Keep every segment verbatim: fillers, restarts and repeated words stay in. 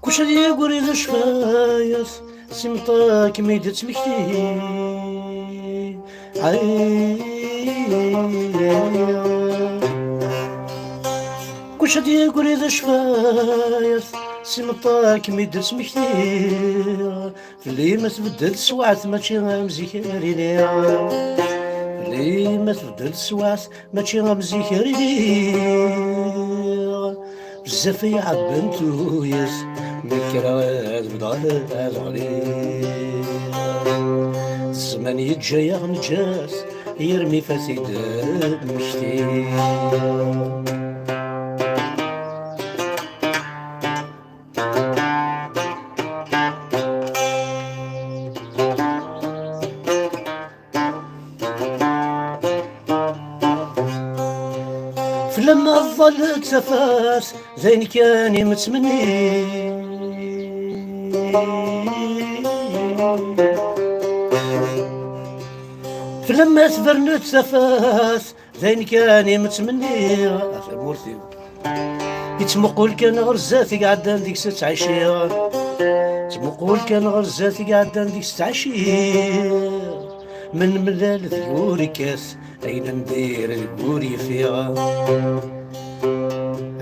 Kuc ad yagri d cfayat, s imeṭṭakem i d-ttmekti. Ay, kuc ad yagri d cfayat, s imeṭṭakem i d-ttmekti. Fell-i ma tbeddel teswiɛt, mačči am zik ara iliɣ. Fell-i ma tbeddel teswiɛt, mačči am zik ara iliɣ. Bezzaf ay ɛebben tuyat, mi kkreɣ ad bedɣeɣ ad ɣliɣ. Zzman yeǧǧa-yaɣ neǧǧa-t, yirmi fat-id mmektiɣ. Fell-am ma tḍall-d tafat, d ayen kan i m-ttmenniɣ. Fell-am ma tberned tafat, d ayen kan i m-ttmenniɣ, a tamurt-iw. Yettmuqul kan ɣer zdat i iɛeddan deg-s ttɛiciɣ. Yettmuqul kan ɣer zdat i iɛeddan deg-s ttɛiciɣ. Ma nemlal deg ur ikkat, ayen ndir deg ur yeffiɣ.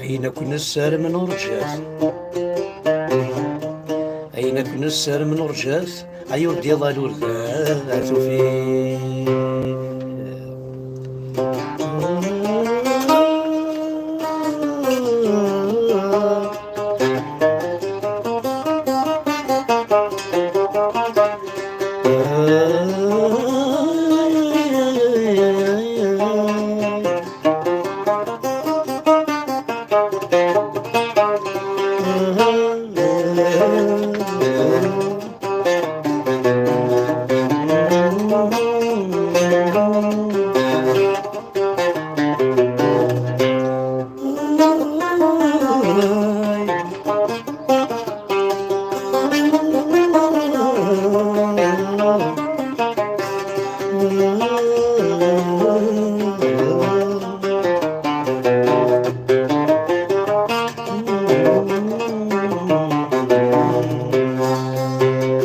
Ayen akk nessarem nurǧa-t. Ayen akk nessarem nurǧa-t. Ay ur d-iḍal ur d tufi.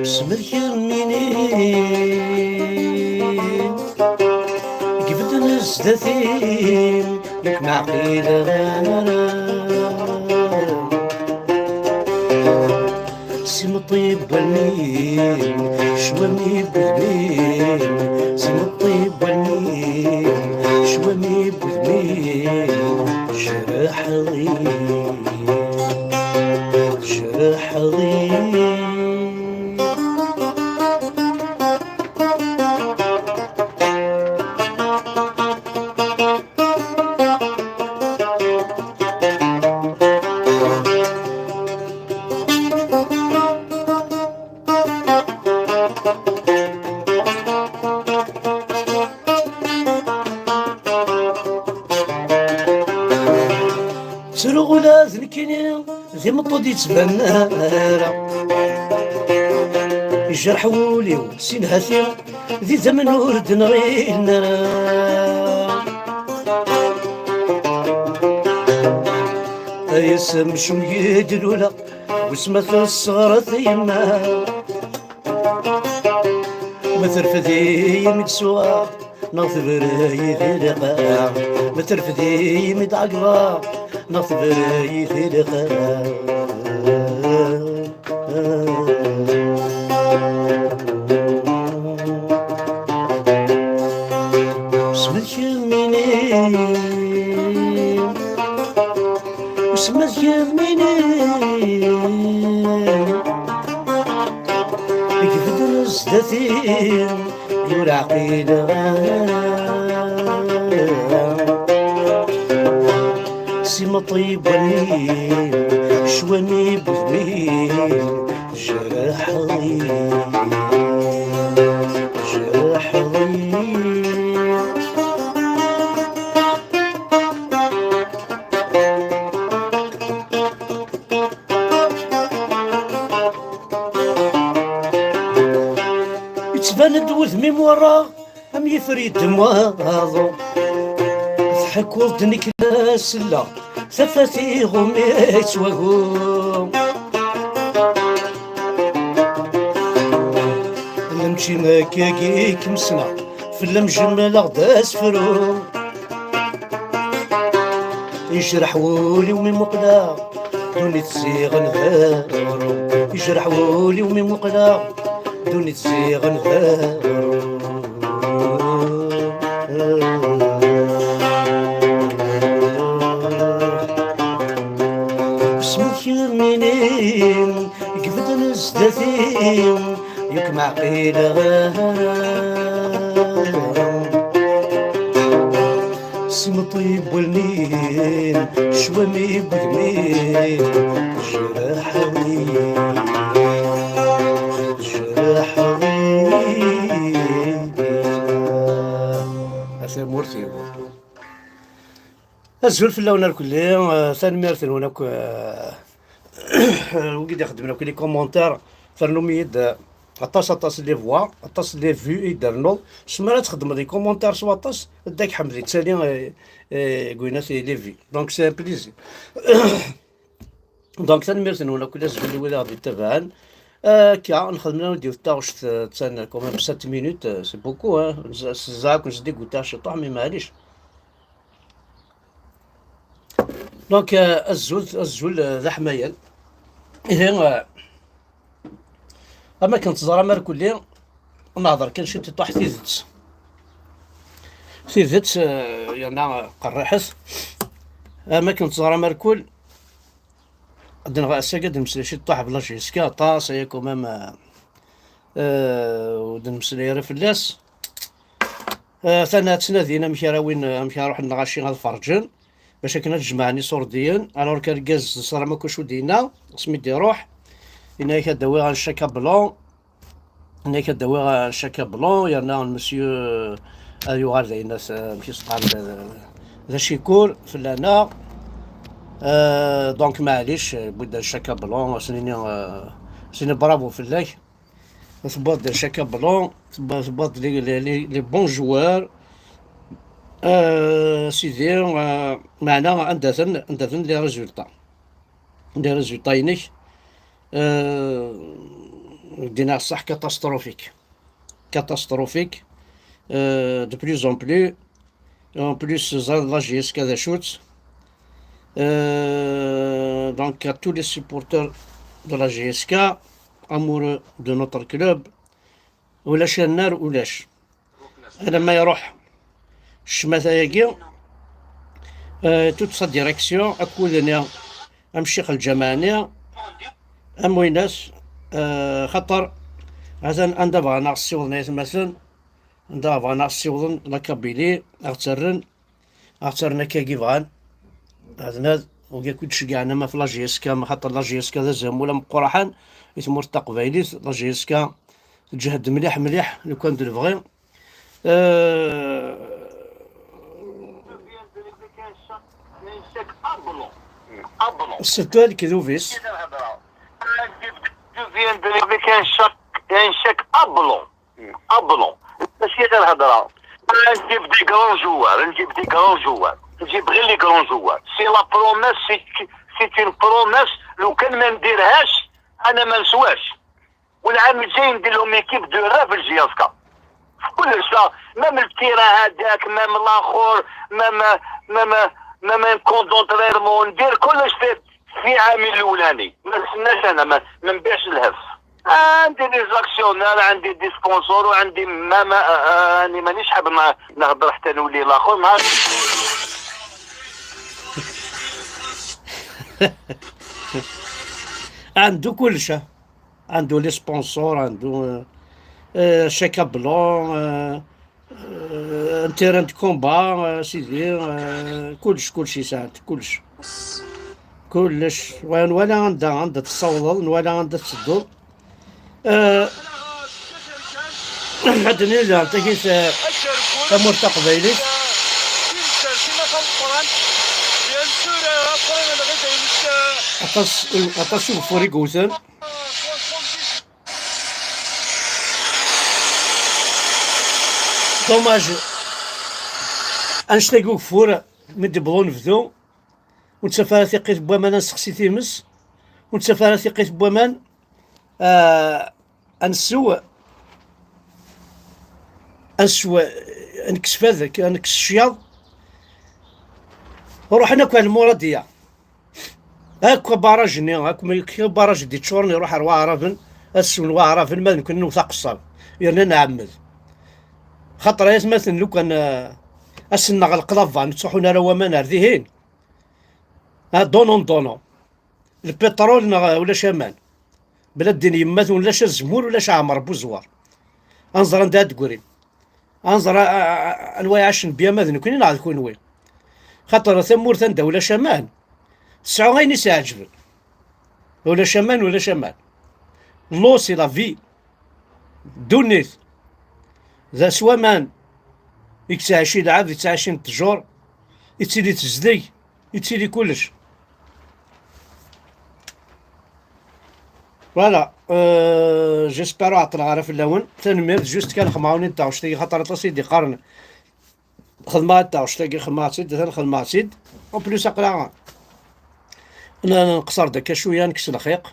Besmel kemmini ibedden zdat-im, nek maɛqil ara. S imeṭṭi n wallen-im, ccwami n wudem-im, s imeṭṭi n wallen-im, ccwami n wudem-im, tjerḥeḍ-iyi, tjerḥeḍ-iyi. Ttruɣ ula d nekkini d imeṭṭu d-yettban ara. Ijerḥ wul-iw si nhati, d idammen ur d-nɣilen ara. Ay ass amcum yedlula, wis ma tesseɣret yemma. Ma terfed-iyi mi d-suɣeɣ, neɣ tebre-yi di liqaɛ. Ma terfed-iyi mi d-ɛegḍeɣ, neɣ tebre-yi di liqaɛ. Usma kemmini, usma kemmini. zdat-i, ur ɛqileɣ ara. Si meṭṭi n wallen-im, ccwami n wudem-im, tjerḥeḍ-iyi, tjerḥeḍ-iyi. Yettban-d wudem-im werraɣ am yifer yeddem waḍu. Tḥekkuḍ-d nekk la selleɣ, tafat iɣummi-tt wagu. Lemči akkagi kem-ssneɣ, fell-am jemmleɣ-d asefru. Yejreḥ wul-iw mi muqleɣ, ddunit ziɣen d aɣrum. Yejreḥ wul-iw mi muqleɣ, ddunit ziɣen d aɣrum. Isem-ik imini, i ibedden zdat-i, yak ur ɛqileɣ ara. Si meṭṭi n wallen-im, ccwami n wudem-im, tjerḥeḍ-iyi, tjerḥeḍ-iyi. A tamurt-iw. Azul fell-awen irkelli, eh, tanemmirt-nwen akk, eh, wigi d-ixeddmen akk les commentaires, ternum-iyi-d, eh, aṭas, aṭas les voix, aṭas les vues i d-ternuḍ. S mi ara txeddmeḍ les commentaires s waṭas, ad k-ḥemdi ttali, eh, eh, gwinat les vues. Donc c'est un plaisir. Donc tanemmirt-nwen akk, azul i wid i ɣ-d-yettabaɛen. Eh, akka, nxedm-awen-d yiwet taɣect, eh, attan quand même sept minutes, eh, c'est beaucoup, hein. S-, s-, zɛakun s-d-igutaɣ ciṭuḥ, mais maɛlic. Donc, euh, azul, azul, euh, d aḥmayan. Ihi, euh, am akken teẓram irkelli, nehder kan ciṭuḥ tidet. Tidet, euh, yerna, euh, qerriḥet. Am akken teẓram irkul, ad nɣ-, ass-agi ad nemmeslay ciṭuḥ ɣef la J S K, aṭas aya quand même, euh, euh, ur d-nemmeslay ara fell-as. Ah, atan ad ttnadin amek ara win, amek ara ruḥen lɣaci ad ferǧen, bac akken ad jemɛen iṣurdiyen. Alors que argaz, teẓram akk acu d-yenna, asmi d-iruḥ, yenna-yak ad d-awiɣ un chèque blanc, yenna-yak ad d-awiɣ un chèque blanc, yerna monsieur ad yuɣal d ayen at-, amek i s-qqaren, d, d acikur fell-aneɣ. Euh, donc, maɛlic, wwi-d un chèque blanc, ad s-nini, euh, ad s-nini bravo fell-ak. Tewwiḍ-d un chèque blanc, tewwiḍ, tewwiḍ-d les, les, les, les bons joueurs. Euh, sidi, euh, meɛna anda-ten, anda-ten les résultats? Les résultats-inek, euh, dina ṣṣeḥ catastrophique. Catastrophique. Euh, de plus en plus. En plus, ẓriɣ la J S K d acu-tt. Euh, donc, à tous les supporters de la J S K, amoureux de notre club, ulac annar, ulac. Alamma iruḥ ccmata-agi, euh, toute sa direction, akk wid-nni, am ccix lǧameɛ-nni, am winas, euh, xaṭer atan anda bɣan a ɣ-ssiwḍen aytmaten, anda bɣan a ɣ-ssiwḍen la Kabylie, a ɣ-ttarren, a ɣ-ttarren akkagi bɣan. Ad nad, wigi akk i d-ceggɛen ama ɣef la J S K, ma xaṭer la J S K d azamul ameqqraḥan i tmurt taqbaylit, la J S K teǧhed mliḥ mliḥ, lukan d lebɣi. Euh, Surtout lekdub-is. Je viens de rêver qu'un choc, un chèque à blanc. À blanc. Mačči ɣir hedra. Nǧib des grands joueurs, nǧib des grands joueurs. Nǧib غير les grands joueurs. C'est la promesse, c'est, c'est une promesse. لو كان ما نديرهاش، أنا ما نسواش. والعام الجاي ندير لهم équipe de rêve في ال J S K. في كلش، même التيران هذاك، même الآخر، même، même، même un camp d'entraînement، ندير كلش في، في عامي الأولاني. ما نستناش أنا، ما، ما نبيعش الهف. عندي les actionnaires، عندي des sponsors، وعندي ما، ما، آه، آه، راني مانيش حاب ن-، نهضر حتى نولي الآخر مع عنده كلش، عنده les sponsors، عنده، آه، euh, chèque à blanc, euh, euh, un terrain de combat, euh, sidi, euh, kullec, kullec yesɛant, kullec. Kullec. Wa nwala anda, anda tessawḍeḍ, nwala anda tettedduḍ. Euh, ad nili tagi tamurt taqbaylit. Aṭas, aṭas ugeffur i yewten. Dommage. Annect-agi ugeffur, mi d-yewweḍ unebdu, ur nettaf ara tiqqit n waman ad nessexsi times, ur nettaf ara tiqqit n waman, ah, ad nsew, ad nsew, ad nekkes fadek, ad nekkes ccyaḍ. Ruḥen akk ar lmuradiya. Akk abaraj-nni, akk ma-, akk abaraj i d-yeččuren iruḥ ar waɛraben, ad swen waɛraben, ma d nekkni newwet aqeṣṣab, yerna nɛemmed. Xaṭer ay atmaten, lukan, eh, ad sen-neɣleq la vanne, ur ttruḥun ara waman ar dihin. Ah, donnons, donnons. Lpiṭrul neɣ ulac aman. Bla ddin yemmat, ulac azemmur, ulac aɛmer n uzwar. Ad nẓer anda ad d-ggrin. Ad nẓer a, a, a, anwa iɛacen bya, ma d nekkni neɣ d kunwi. Xaṭer tamurt anda ulac aman, tesɛu ayen i s-iɛeǧben. Ulac aman, ulac aman. L'eau, c'est la vie. Ddunit. D s waman i yettɛici lɛebd, yettɛicin ttjur, yettili tezdeg, yettili kullec. Voilà, euh, j'espère ur ɛeṭṭleɣ ara fell-awen. Tanemmirt, juste kan xedmeɣ-awen-in taɣect-agi, xaṭer aṭas i d-iqqaren xedmeɣ-d taɣect-agi, xedmeɣ-tt-id, atan xedmeɣ-tt-id. En plus, aql-aɣ n-, nqeṣṣer-d akka cwiya, nekkes lxiq.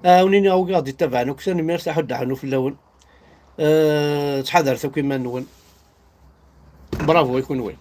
Ɛawnen-iyi akk i ɣ-d-ittabaɛen akk, tanemmirt, aḥuddu aḥunnu fell-awen. Euh, ttḥadaret akk iman-nwen. Bravo i kunwi.